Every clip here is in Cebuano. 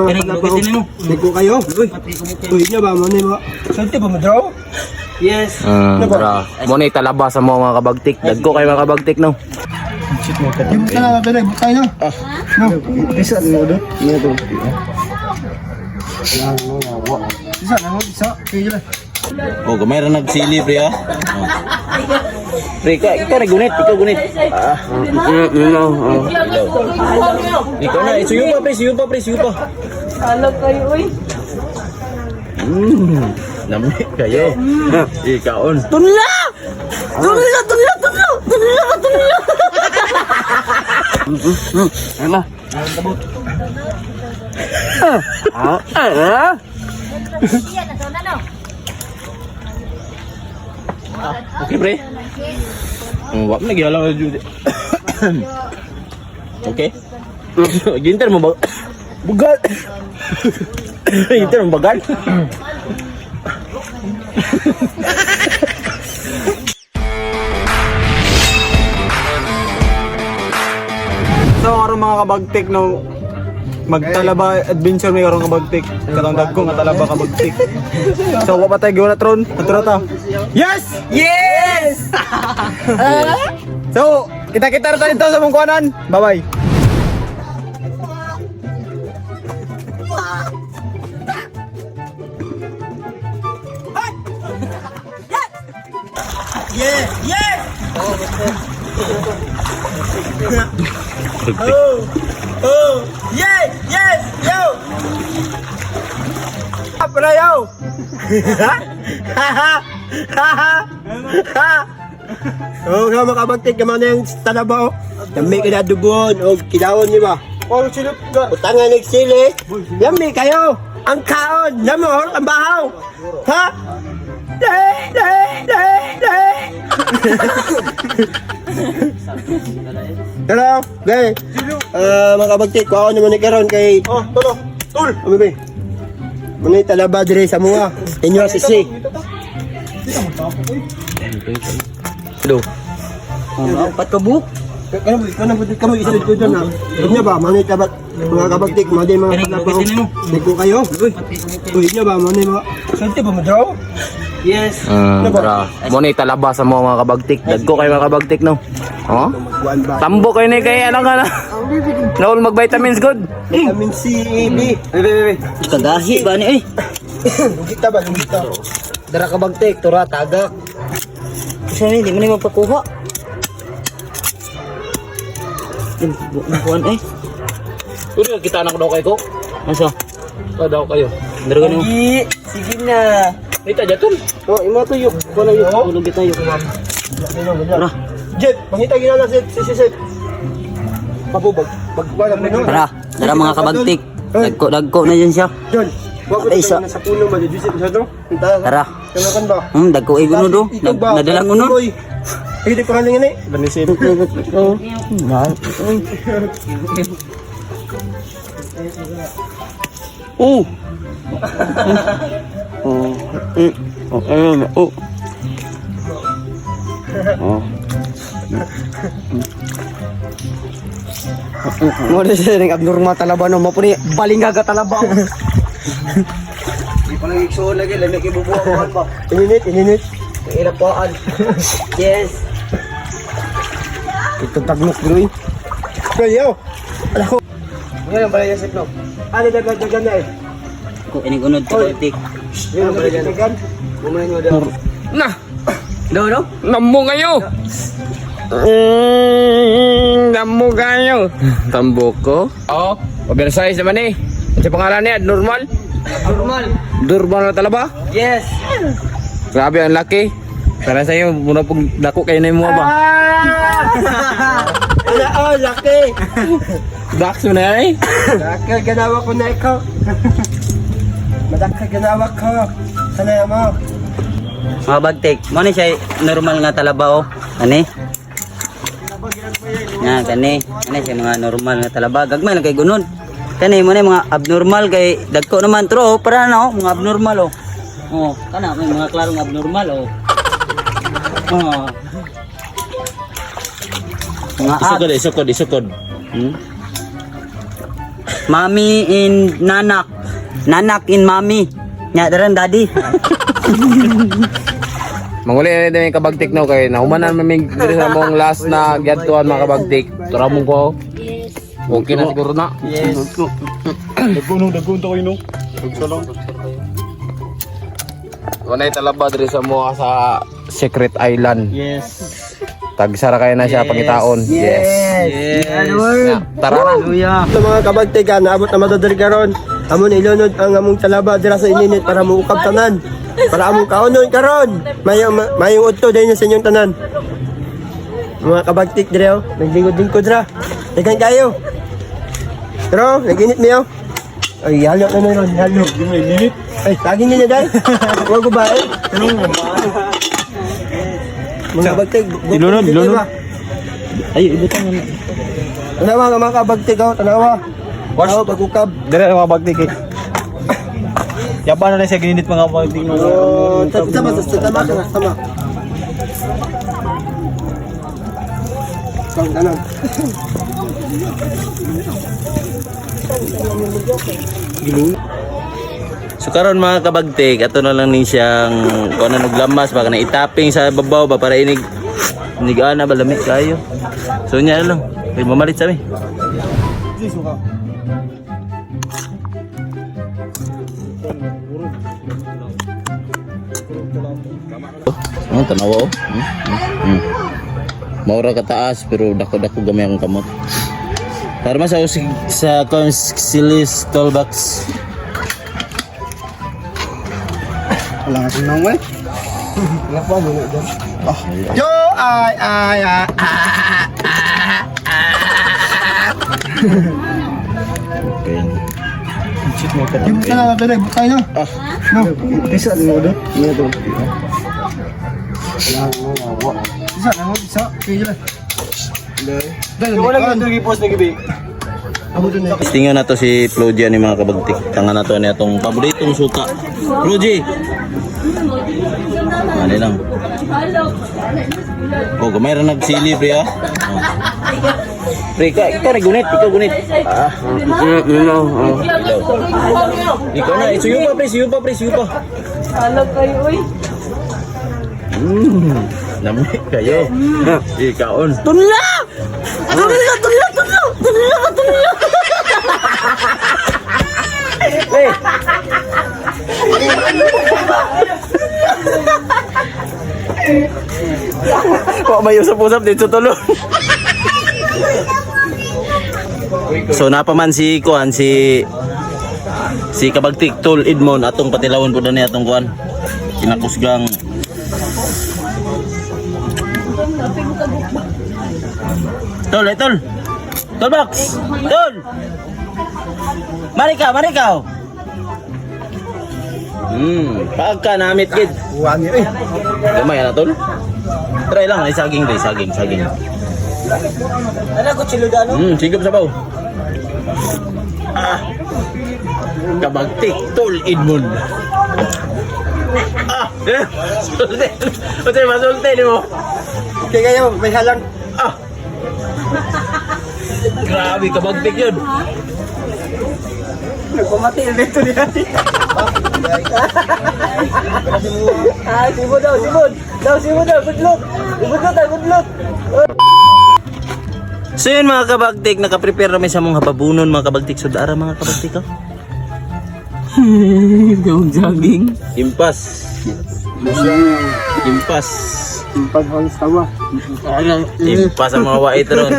Mo. Dagko kayo. Uy, niya ba mo ni mo? Sulti ba mo draw? Yes. Tara. Mo na italaba sa mga kabagtik. Dagko kay mga kabagtik no. Yung buta na natin, buta na. No. Isa mo do. Iya to. Isa na mo, isa. Sige lang. Oh, gamay ra nagsili pre ah. Pre, ikaw na gunit, ikaw gunit. Ah. Ikaw na, suyo pa pre, suyo pa pre, suyo pa. Alam kayo, uy. Nami kayo. Ikaon. Tunla! Tunla, tunla, tunla! Tunla, tunla! Ano? Okay pre. Oh, wa man nagyala jud. Okay. Ginter mo ba? Bugal. Ginter mo bagal. So karon mga kabagtik no, magtalaba adventure may karon kabagtik. Katong dagko nga talaba kabagtik. So wa pa tayo giwa na tron. Ato ta. Yes! Yes! So, kita-kita ra tayo dito sa mong kuanan. Bye-bye. Yes! Yes! Yo! Para yo! Oh, nga makabagtik naman na yung talaba oh. Dami ka na dugon o kilawon ni ba? Oh, silip ka. Utangan nagsili. Yami kayo. Ang kaon, namo ang bahaw. Ha? Le, le, le, le. Hello, gay. Ah, mga kabagtik, kuha naman ni karon kay Oh, tulo. Tul. Ano ba? Manay talaba dire sa mga. Inyo sisi. Hello. Apat ka buhok. Kano kano kamo isa dito dyan ha. Inyo ba manay tabat mga kabagtik, mga mga talaba. Dagko kayo. Uy, inyo ba manay mga Sulti ba mo draw? Yes. Tara. Mo na italaba sa mga kabagtik. Dagko kay mga kabagtik no. Oh? Kuan ba? Tambo kayo ni kay ano ka na. Naul mag vitamins good. Vitamin C, A, B. Kagahi ba ni, eh? Lugita ba? Lugita. Dara ka bagtik, tura, tagak. Kasi ni, di mo na magpakuha. Buwan eh. Uri kita anak daw kay ko. Asa? Pa daw kayo. Dara ka nimo. Sige na. Ita jatun. Oh, imo to yuk. Kuno yuk. Tulog kita yuk. Tara. Jet, pangita gina na si si si. Pabubag. Pagwala mo no. Tara, tara mga kabagtik. Dagko, dagko na dyan siya. John, wag ko Ay, isa. na sa puno ba di sa to. Tara. Kanakan ba? Dagko ay gunod oh. Ikaw ba? Nadalang unod. Uy. Ay, di ko haling ini. Banisin. Oh. Oh. Eh. Oh, ayun. Oh. Oh. Mo na siya ning abnormal talaba no mo puni balingga talaba. Di pa lang igsuon lagi, lami kay bubuha ba. Ininit, ininit. Ilapuan. Yes. Ito tagnok bro. Kayo. Ala ko. Ngayon pala yung no. Ano dagan dagan na eh. Ko ining unod ka bagtik. Yun pala dagan. Na. Do do. Namo kayo. Namo kayo. Tamboko. Oh, oversize naman eh. Ano sa pangalan niya? Normal? Normal. Normal na talaba? Yes. Grabe ang laki. Para sa iyo, muna pag dako kayo na yung mga ba? Ala oh, laki. Dax mo na eh. Laki ganawa ko na ikaw. Madaka ganawa ko. Sanay mo. Mga bagtik, mo ni siya normal nga talaba oh. Ani? Na kani, ani siya mga normal nga talaba. Gagmay lang kay gunod. Kani mo ni mga abnormal kay dagko naman tro oh, para na oh, mga abnormal oh. Oh, kana may mga klarong abnormal oh. Oh. Mga ab. Isukod, isukod, isukod. Mami in nanak. Nanak in mami. Nya daran daddy. Manguli na din yung kabagtik no kay nahumanan man mig diri sa mong last na giadtuan mga kabagtik. Tura mong ko. Okay na siguro na. Yes. Dagko no, dagko to kayo no. Dagko lang. Unay talaba diri sa mo sa Secret Island. Yes. Tagsara kayo na siya pangitaon. Yes. Yes. Na, tara na. Hallelujah. Sa mga kabagtik ha, naabot na matadali karon. Amon ilunod ang among talaba dira sa ininit para muukab tanan. Para among kaunon karon. Mayong mayong udto din sa inyong tanan. Mga kabagtik dire oh, naglingkod-lingkod ra. Daghan kayo. Pero naginit miyo. Ay, halo na na ron, halo. Ay, lagi niya dai. Huwag ko ba eh? Mga kabagtik, Ilunod, ilunod. Ay, ibutang na. Tanawa nga mga kabagtik oh, tanawa. Tanawa pagukab. Dire mga bagtik eh. Yaba na na siya gininit mga bagtik no. Oh, sama sama sama sama sama. Kang kanan. So karon mga kabagtik, ato na lang ni siyang kuan na naglamas baka na itaping sa babaw ba para inig inig ana ba lamig kayo. So nya na lang. Kay mamalit sa mi. Oh, tanawa oh. Maura ka taas pero dako-dako gamay akong kamot. Para mas ako sa Consilis Toolbox. Wala nga siyang nangway. Wala pa mo na dyan. Yo ay ay ay. Okay. Yung buta na natin, butay na. Ah. No. Isa na mo doon. Iya to. Isa na mo, isa. Kaya lang. Dahil Wala lang ito gipost na gibi. Amo doon na. Tingnan na to si Flogia ni mga kabagtik. Tanga na to niya tong paboritong suka. Flogi! Ano lang. Oh, gamay ra nagsili pre ah. Oh. Pre, ka, ikaw na gunit, ikaw gunit. Ah. Ikaw na, suyo pa pre, suyo pa pre, suyo pa. Alam kayo, uy. Lami kayo. Ikaon. Tunla! Tunla, tunla, tunla! Tunla, tunla! Wa may usap-usap dito tulo. So napaman si kuan si si Kabagtik Tol Edmond atong patilawon po na niya atong kuan. Kinakusgang Tol, eh, tol. Tol box. Tol. Marika, marika. Pagka namit gid. Buwan niya eh. Gamay na tol. Try lang, ay saging day, saging, saging. Ano ko chilo dano? Sigop sabaw. Ah. Kabagtik tol Edmond. Ah, eh, sulti. Unsay masulti nimo? Okay kayo, may halang. Ah. Grabe kabagtik yun. Nagpamati dito niya. Ah, sibod daw, sibod. Daw sibod daw, good luck. Good luck, good luck. So yun mga kabagtik, nakaprepare namin sa mga hababunon mga kabagtik. So dara mga kabagtik oh. Gawang jogging. Impas. Impas. Paghalos tawa. Impas ang mga wait ron.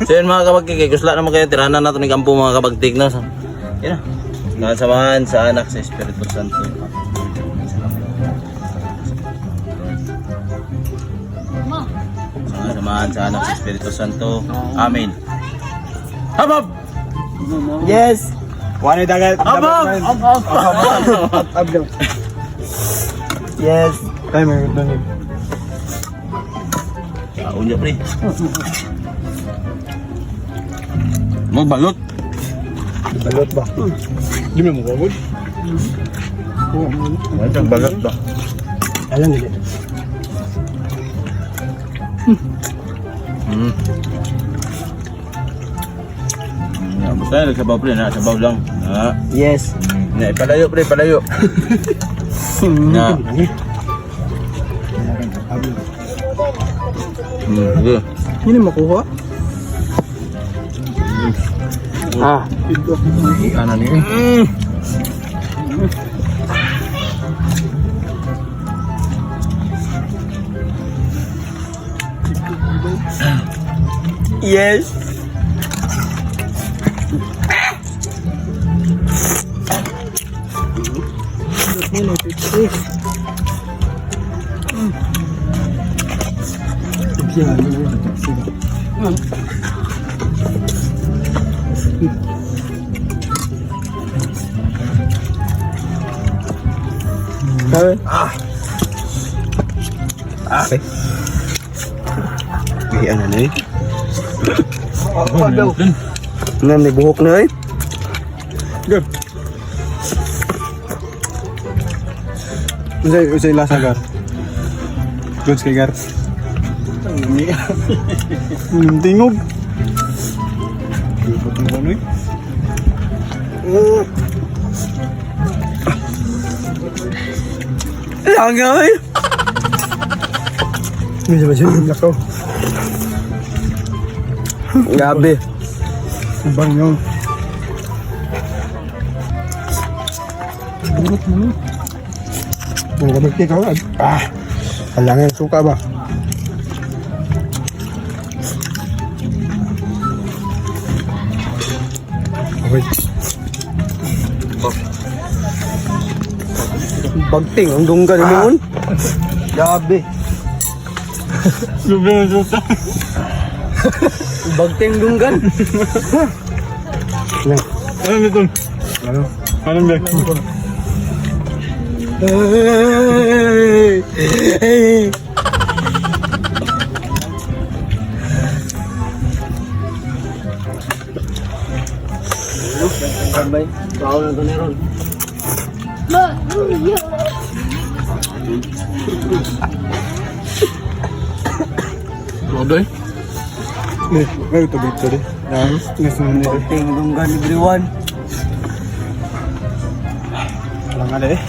So yun mga kabagtik, eh, kusla naman kayo. Tiranan nato ni Kampo mga kabagtik. No? So, yun na. Nakasamahan sa anak sa Espiritu Santo. Samahan sa anak sa Espiritu Santo. Amen. Habab! Yes. Wala dagat. Habab! Ablo. Yes. Ay may doon. Kaon niya, pre. Mo balot. Balot ba? Di mo mo gud. Balot ba? Alam nila. Basta nagsabaw pre na, sabaw lang. Na. Yes. Na, palayo pre, palayo. Na. Sige. Hindi makuha. Ah. Ano ni? Yes. Ah. Ah. Eh, ano na eh? Nga, may buhok na eh. Good. Unsay unsay lasa gar? Goods kay gar. Tingog. Lupot mo ano eh. Langay. Medyo medyo nako. Grabe. Ubang yun. Burot mo no. Ang gamit ka. Ah. Kailangan suka ba? Okay. Bagting ang dunggan ni Moon. Grabe. Grabe ang suka. Bagting dunggan. Ano nito? Ano? Ano ba? Hey! Hey! Tambay. Tao na to ni Ron. Odoy. May tubig to di. Nasa nila. Bagting dunggan everyone. Walang ala eh.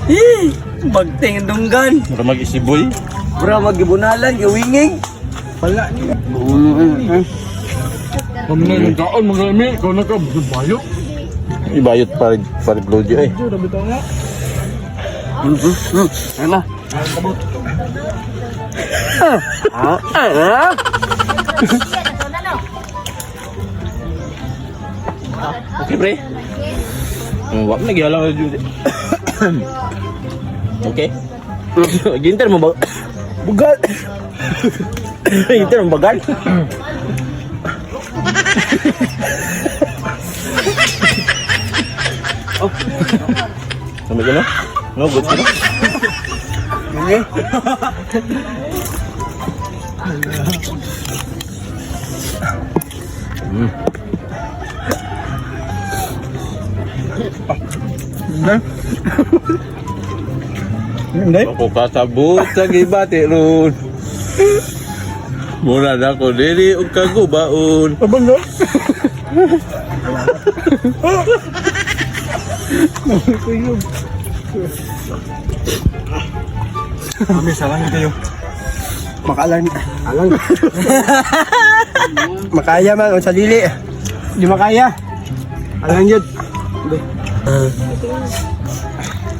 Eh, bagting dunggan. Mura mag-isiboy. Bro, magibunalan, giwinging. Wala niya. Mamna yung kaon mga lami, ikaw na ka bayo. Ibayot parid parid load eh. Ano? Okay pre. Wa man nagyala jud. Okay. Ginter mo ba? Bugal. Ginter mo bagal. Oh. Ano ba no? No, good ka na. Hindi. Ako kasabot sa gibati ron. Mura na ko dili og kagubaon. Abang no? Kami salang kayo. Makalang alang. Makaya man o sa dili. Di makaya. Alang yun.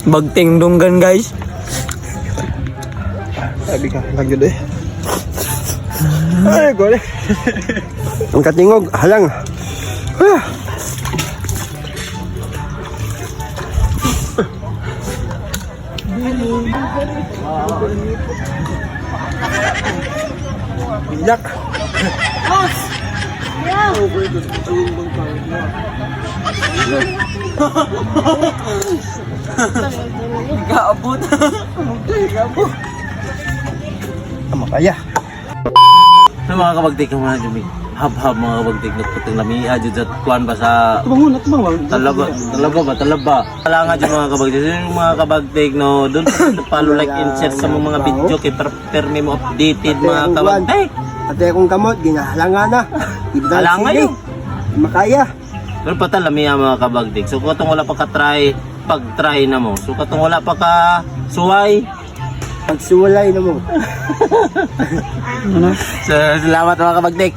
Bagting dunggan, guys. Sabi ka, alang yun eh. Ay, gole. Ang katingog, halang. Ah. Bilak. Kaabot. Kaabot. Ah, makaya. Sa mga kabagtik ng mga jumi. Hab-hab mga kabagtik nagputang lamia jud sa kuan ba sa Bangun at bang. Talaba, talaba ba, talaba. Wala nga dyan mga kabagtik. Yung mga kabagtik, no, don't forget to follow, like, and share sa mga video kay permi mo updated mga kabagtik. Pati akong kamot ginahalanga na. Halanga Sige. yun. Makaya. Pero patalami ang mga kabagtik. So katong wala pa ka try, pag try na mo. So katong wala pa ka suway. Pagsuwalay na mo. So salamat mga kabagtik.